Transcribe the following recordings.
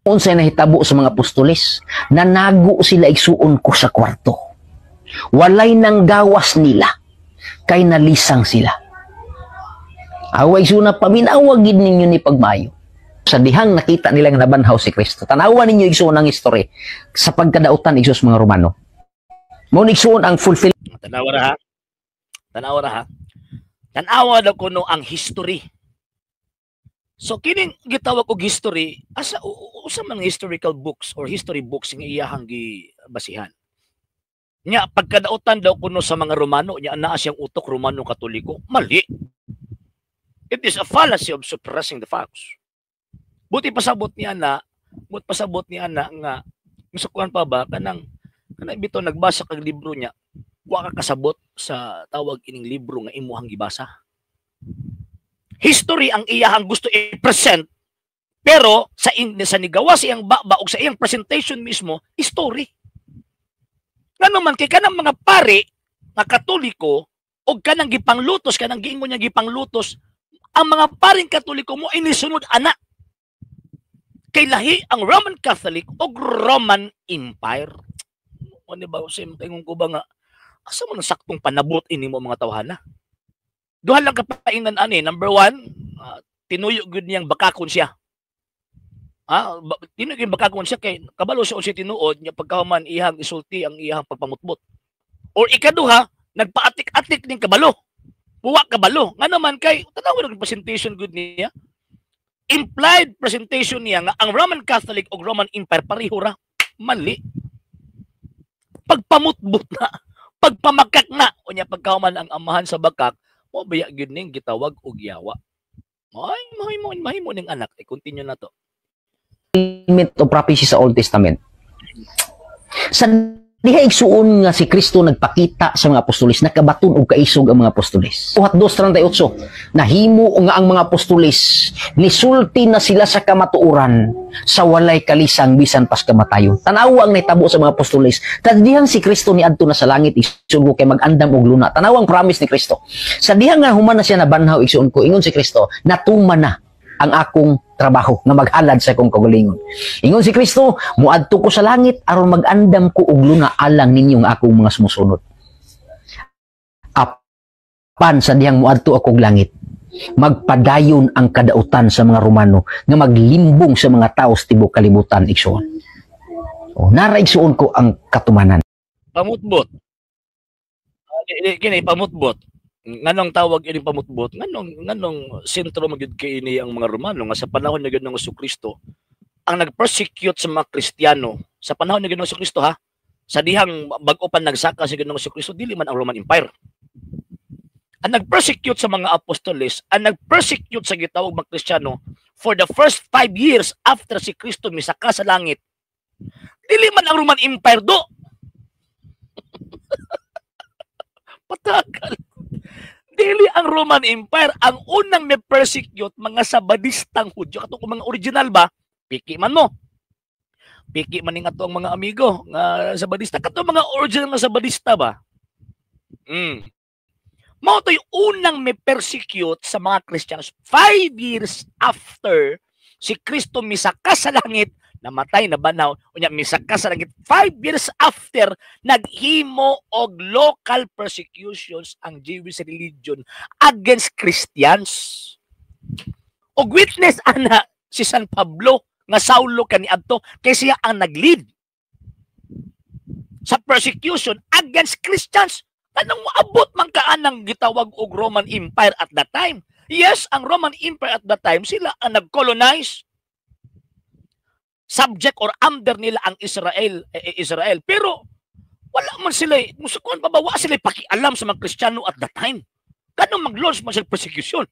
Unsay nahitabo sa mga apostoles? Nanago sila, igsuon ko, sa kwarto. Walay nang gawas nila kay nalisang sila. Away igsuon, paminawa gid ninyo ni pagmayo. Sa dihang nakita nila nga nabanhaw si Kristo. Tanawa ninyo, igsuon, ang history sa pagkadautan, igsuon, sa mga Romano. Mao ni, igsuon, ang fulfill Tanawa ra ha. Tanawa ra ha. Tanawa daw kuno ang history. So kining gitawag og history, asa usa man historical books or history books nga iyahang gibasihan. Nya pagkadautan daw kuno sa mga Romano, nya naa siyang utok Romano Katoliko, mali. It is a fallacy of suppressing the facts. Buti pasabot niya na, buti pasabot niya na nga masukuan pa ba kanang kanang bitaw nagbasa kag libro niya, wa ka kasabot sa tawag ining libro nga imuhang gibasa. History ang iyahang gusto i-present, pero sa nigawa sa iyang baba og sa iyang presentation mismo, history. Ngano man kay kanang mga pari nga Katoliko og kanang gipanglutos, kanang giingon niya gipanglutos ang mga paring Katoliko mo inisunod ana kay lahi ang Roman Catholic og Roman Empire. Ano ba sa ingon ko ba nga asa mo na saktong panabot ini mo mga tawhana? Duha lang kapainan ani. Number one, tinuyo gyud niyang bakakon siya. Tinuyo gyud bakakon siya kay kabalo siya unsay tinuod niya pagkahuman iyang isulti ang iyang pagpamutbot. Or ikaduha, nagpaatik-atik ning kabalo. Puwa kabalo. Nga naman kay tanaw ang presentation gud niya. Implied presentation niya nga ang Roman Catholic ug Roman Empire pareho ra. Mali. Pagpamutbot na, pagpamakak na, unya pagkahuman ang amahan sa bakak, mo baya gyud ning gitawag og yawa. Ay, mahimo mahimo ning anak. I-continue na to. Of prophecy sa Old Testament. Sa diha, igsuon, nga si Kristo nagpakita sa mga apostoles, nakabaton og kaisog ang mga apostoles. Buhat 2:38, nahimo nga ang mga apostoles nisulti na sila sa kamatuoran sa walay kalisang bisan pas kamatayon. Tanawa ang nahitabo sa mga apostoles. Sa dihang si Kristo niadto na sa langit, igsuon ko, kay mag-andam og luna. Tanawa ang promise ni Kristo. Sa dihang nga human na siya nabanhaw, igsuon ko, ingon si Kristo, "Natuman na ang akong trabaho nga maghalad sa akong kaugalingon." Ingon si Kristo, "Muadto ko sa langit aron mag-andam ko og luna alang ninyong akong mga sumusunod." Apan sa dihang muadto akong langit, magpadayon ang kadautan sa mga Romano nga maglimbong sa mga tao sa tibuok kalibutan, igsuon. O, nara, igsuon ko, ang katumanan. Pamutbot. Kini pamutbot. Nganong tawag ini pamutbot? Nganong sentro magyud kay ini ang mga Romano nga sa panahon ni Ginoong Kristo ang nag-persecute sa mga Kristiyano sa panahon ni Ginoong Kristo ha, sa dihang bag-o pa nagsaka si Ginoong Kristo, dili man ang Roman Empire. Ang nag-persecute sa mga apostoles, ang nag-persecute sa gitawag mga Kristiyano for the first 5 years after si Kristo misaka sa langit, dili man ang Roman Empire do. Patagal. Dili ang Roman Empire ang unang may persecute, mga Sabadistang Hudyo, katong mga original ba? Piki man mo. Piki man ning ato ang mga amigo nga Sabadista, katong mga original nga Sabadista ba? Mao to'y unang may persecute sa mga Christians 5 years after si Kristo misaka sa langit, namatay, na banhaw, unya misaka sa langit. 5 years after, naghimo og local persecutions ang Jewish religion against Christians. Og witness ana si San Pablo nga Saulo kaniadto kay siya ang nag-lead sa persecution against Christians. Anong moabot man kaanang gitawag og Roman Empire at that time? Yes, ang Roman Empire at that time, sila ang nag-colonize. Subject or under nila ang Israel, Israel. Pero wala man sila, musukuan pa ba, wala sila pakialam sa mga Kristiyano at that time. Kanang mag-launch man sila persecution.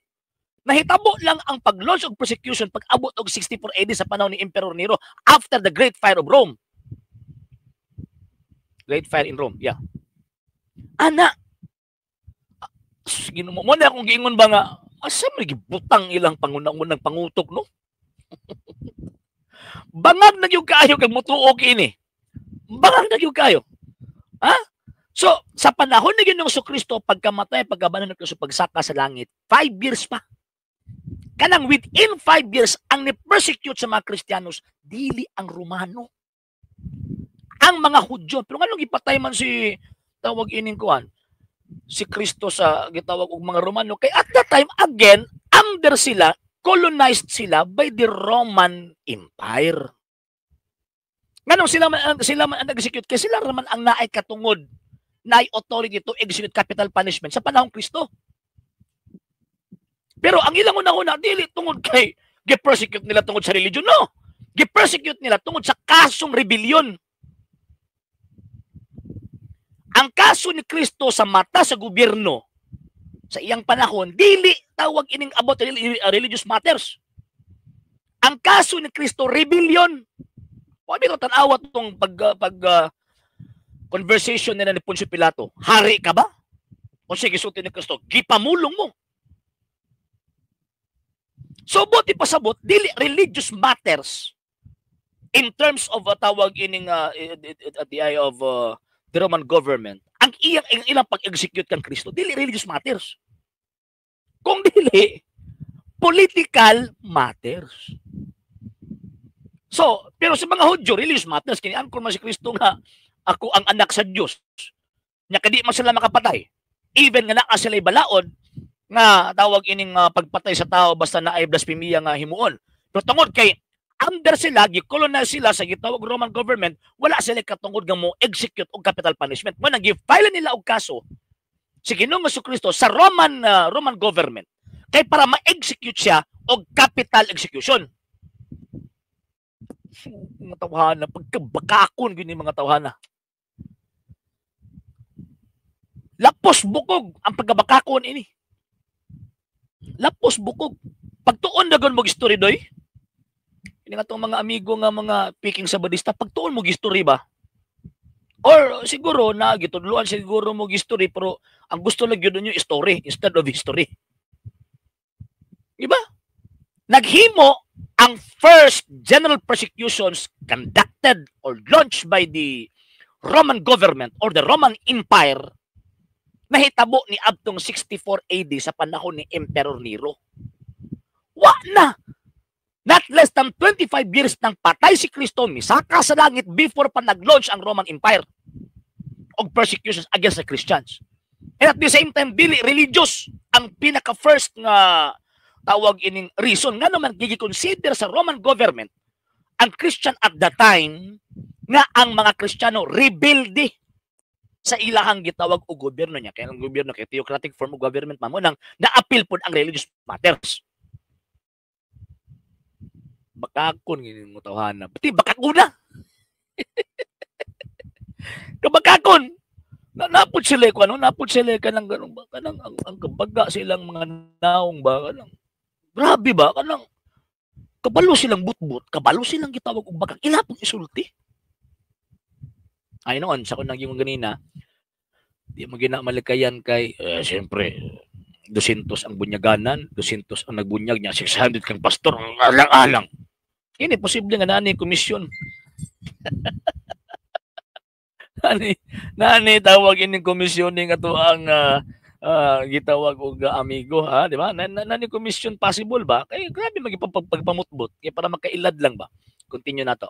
Nahitabo lang ang pag-launch og persecution pag abot og 64 AD sa panahon ni Emperor Nero after the Great Fire of Rome. Great Fire in Rome, yeah. Ana, Ginoo mo na akong giingon ba nga asa man gibutang ilang panguna-unang pangutok, no? Bangag na gyud kaayo kag mutuo kini. Bangag na gyud kaayo. Ha? So, sa panahon ni Ginoong Kristo, pagkamatay, pagkabanhaw ni Kristo, pagsaka sa langit, 5 years pa. Kanang within 5 years, ang ni-persecute sa mga Kristiyanos, dili ang Romano. Ang mga Hudyo. Pero nganong ipatay man si tawag ining kuan si Kristo sa gitawag og mga Romano? Kay at that time, again, under sila, colonized sila by the Roman Empire. Nganong sila man ang nag-execute? Kay sila naman ang naay katungod, naay authority to execute capital punishment sa panahong Kristo. Pero ang ilang una-una, dili tungod kay gi-persecute nila tungod sa religion, no. Gi-persecute nila tungod sa kasong rebellion. Ang kaso ni Kristo sa mata sa gobyerno sa iyang panahon, dili tawag ining about religious matters. Ang kaso ni Kristo, rebellion. Wa bitaw, tan-awa tong pag conversation nila ni Poncio Pilato. "Hari ka ba?" O sige, gisulti ni Kristo, "Gipamulong mo." So buot ipasabot, dili religious matters in terms of tawag ining at the eye of the Roman government. Ang ilang pag-execute kang Kristo, dili religious matters. Kung dili, political matters. So, pero sa mga Hudyo, religious matters, kini angkon man si Kristo nga "Ako ang anak sa Dios." Nya kadi man sila makapatay. Even nga naa sila balaod nga tawag ining pagpatay sa tao basta naay blasphemia nga himuon. Pero tungod kay under sila, gi-colonize sila sa gitawag Roman government, wala sila katungod nga mo execute og capital punishment. Mo nang gi-file nila og kaso si Ginoong Kristo sa Roman government kay para ma-execute siya og capital execution. Mga tawhana, pagkabakakon gini mga tawhana. Lapos bukog ang pagkabakakon ini. Lapos bukog. Pagtuon na mo story doy. Ini nga tong mga amigo nga mga picking sa badista, pagtuon mo gistory ba? Or siguro na gitudloan siguro mo gistory, pero ang gusto lang gyud ninyo story instead of history. Di ba? Naghimo ang first general persecutions conducted or launched by the Roman government or the Roman Empire, nahitabo ni adtong 64 AD sa panahon ni Emperor Nero. Wa na! Not less than 25 years nang patay si Kristo, misaka sa langit before pa nag-launch ang Roman Empire og persecutions against the Christians. And at the same time, dili religious ang pinaka-first nga tawag ining reason nga naman gi-consider sa Roman government ang Christian at the time nga ang mga Kristiyano rebelde sa ilahang gitawag og gobyerno niya. Kaya ang gobyerno kay theocratic form of government man, mo nang naapil pod ang religious matters. Bakakon ngini mo tawhana. Pati bakakuna. Kabakakon. Na napod sila ko ano, napod sila kanang ganun ba, kanang ang kabaga silang mga naong ba, kanang grabe ba, kanang kabalo silang butbut, kabalo silang gitawag og bakak, ila pong isulti. Ay noon, sa kunang yung ganina, di mo gina malikayan kay, eh, siyempre, 200 ang bunyaganan, 200 ang nagbunyag niya, 600 kang pastor, alang-alang. Ini posible nga nani komisyon. Nani tawag ini komisyon ning ato ang gitawag og amigo ha, di ba? Nani komisyon possible ba? Kay grabe magipagpamutbot kay para makailad lang ba. Continue na to.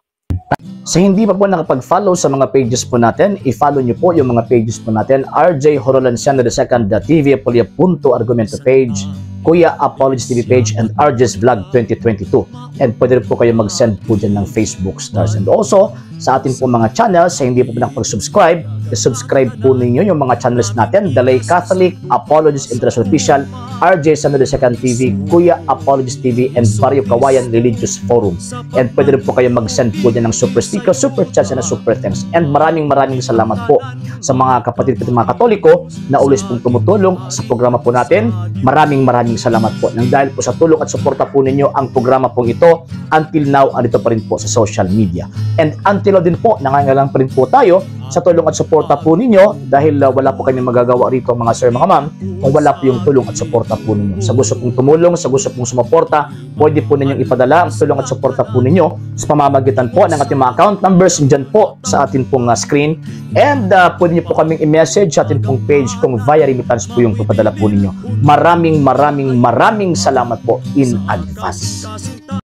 Sa hindi pa po nakapag-follow sa mga pages po natin, i-follow nyo po yung mga pages po natin. RJ Horolanciano II, TV Apolia Punto Argumento page, Kuya Apologies TV page, and RJ's Vlog 2022. And pwede rin po kayo mag-send po dyan ng Facebook stars. And also, sa atin po mga channels, sa hindi po nakapag-subscribe, i-subscribe po ninyo yung mga channels natin. Dalay Catholic, Apologies International Official, RJ Samuel II TV, Kuya Apologies TV, and Barrio Kawayan Religious Forum. And pwede rin po kayo mag-send po dyan ng super sticker, super chats, and super thanks. And maraming maraming salamat po sa mga kapatid ko, mga Katoliko na always pong tumutulong sa programa po natin. Maraming maraming salamat po. Nang dahil po sa tulong at suporta po ninyo, ang programa pong ito until now andito pa rin po sa social media. And until now din po, nangangailangan pa rin po tayo sa tulong at suporta po ninyo dahil wala po kami magagawa rito, mga sir, mga ma'am, kung wala po yung tulong at suporta po ninyo. Sa gusto pong tumulong, sa gusto pong sumuporta, pwede po ninyong ipadala ang tulong at suporta po ninyo sa pamamagitan po ng ating mga account numbers dyan po sa atin pong screen. And pwede niyo po kaming i-message sa atin pong page kung via remittance po yung papadala po ninyo. Maraming Maraming maraming maraming salamat po in advance.